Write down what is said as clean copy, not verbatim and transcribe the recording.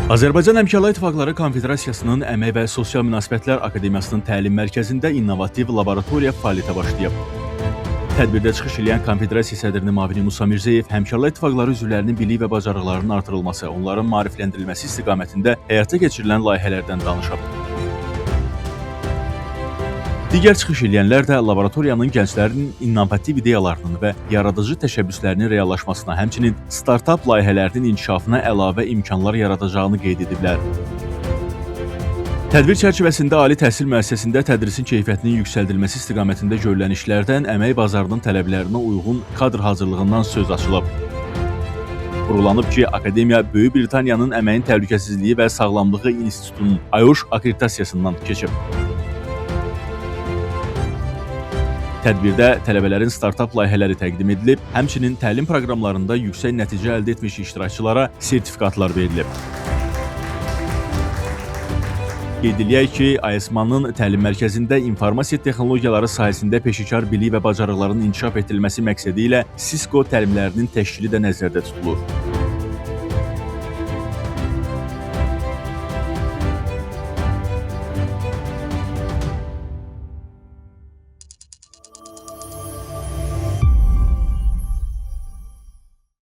Azərbaycan Həmkarlar İttifaqları Konfederasiyasının Əmək və Sosial Münasibətlər Akademiyasının təlim mərkəzində innovativ laboratoriya fəaliyyətə başlayıb. Tədbirdə çıxış edən Konfederasiya sədrinin müavini Musa Mirzəyev Həmkarlar İttifaqları üzvlərinin bilik və bacarıqlarının artırılması, onların maarifləndirilməsi istiqamətində həyata keçirilən layihələrdən danışıb. Digər çıxış edənlər də laboratoriyanın gənclərin innovativ ideyalarının və yaradıcı təşəbbüslərinin reallaşmasına, həmçinin startap layihələrinin inkişafına əlavə imkanlar yaradacağını qeyd ediblər. Tədbir çərçivəsində ali təhsil müəssisəsində tədrisin keyfiyyətinin yüksəldilməsi istiqamətində görülən işlərdən, əmək bazarının tələblərinə uyğun kadr hazırlığından söz açılıb. Vurğulanıb ki, akademiya Böyük Britaniyanın Əməyin Təhlükəsizliyi və Sağlamlığı İnstitutunun IOSH akkreditasiyasından keçib. Tədbirdə tələbələrin startap layihələri təqdim edilib, həmçinin təlim proqramlarında yüksək nəticə əldə etmiş iştirakçılara sertifikatlar verilib. Qeyd eləyək ki, ASMAN-ın təlim mərkəzində informasiya texnologiyaları sahəsində peşəkar bilik və bacarıqların inkişaf etdirilməsi məqsədi ilə Cisco təlimlərinin təşkili də nəzərdə tutulur.